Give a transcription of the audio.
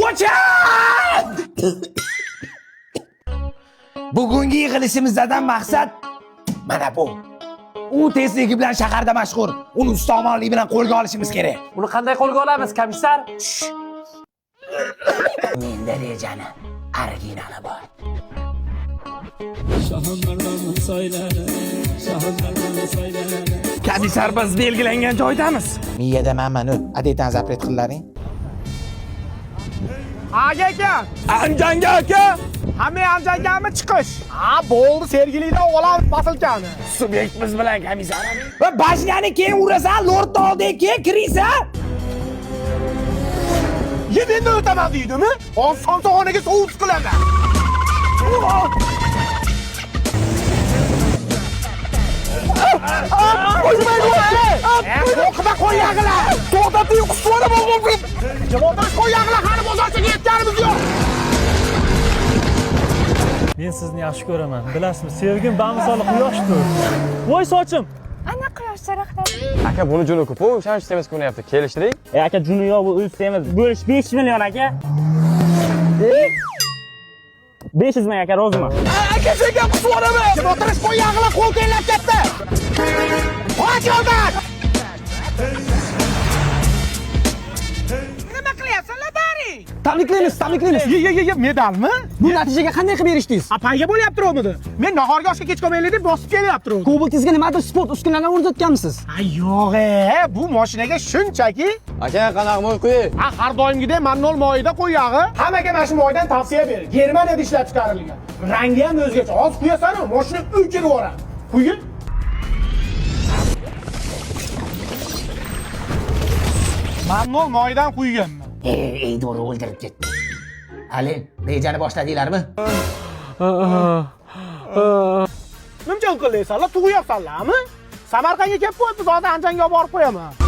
O'chir! Bugungi yig'ilishimizdan maqsad mana bu. U tezligi bilan shaharda mashhur. Uni ustomonlik bilan qo'lga olishimiz kerak. Uni qanday qo'lga olamiz, komissar? Menda rejani originali bor. Komissar, biz belgilangan joydamiz. Miyada manman adetan zapret qillaring. Aka aka, Anjanga aka. Hamma Anjangami chiqish? Ha, bo'ldi, Sergelidan olamiz posilkani. Subyekt biz bilan, komissar. Va bashnyani keyin urasan, lord oldiga keyin kiriysan. Ye, mendan o'taman deydimi? Hozir somsaxonaga sovut qilaman. Qo'rqma, qo'yag'ila. To'xtating, qusvoraman. Javob qo'yag'ila, hali bozorchaga yetganimiz yo'q. Men sizni yaxshi ko'raman. Bilasizmi, sevgim bamisoli quyoshdir. Voy sochim. Ana quyosh charaqladi. Aka, buni juni ko'p, o'shaning uchun semiz ko'rinyapti. Kelishtiring. E aka, juni yo'q, bu o'zi semiz. Bo'lish 5 million aka. 500 ming aka, rozimi? Aka, senga qusvoraman. Jim o'tirish qo'yag'ila, qo'l tellab ketdi. Qoch yo'ldan! Nima qilyapsanlar baring? Tabriklaymiz, tabriklaymiz. Ye, ye, ye, ye, medalmi? Bu natijaga qanday qilib erishdingiz? Payga bo'lyapti o'midi. Men nahorga oshga kech qolmaylik deb bosib kelyapti. Kobaltingizga nimadir sport uskunalarini o'rnatganmisiz? Ay yo'q, e, bu mashinaga shunchaki Aka, qanaqa moy qo'yay? ha har doimgidek mannol moyida qo'yag'i. Hammaga mana shu moydan tavsiya ber. Germaniyada ishlab chiqarilgan. Rangi ham o'zgacha. Hozir quyasan-u, mashina o'chirib yuboradi. Quying. Mannol moyidan quyganman. Ey, Eydori o'ldirib ketdi. Ali, rejani boshladinglarmi? Nimcha qildingsanlar, tug'yapsanlarmi? Samarqandga kelib qo'yibmiz, hozir Anjanga olib borib qo'yaman.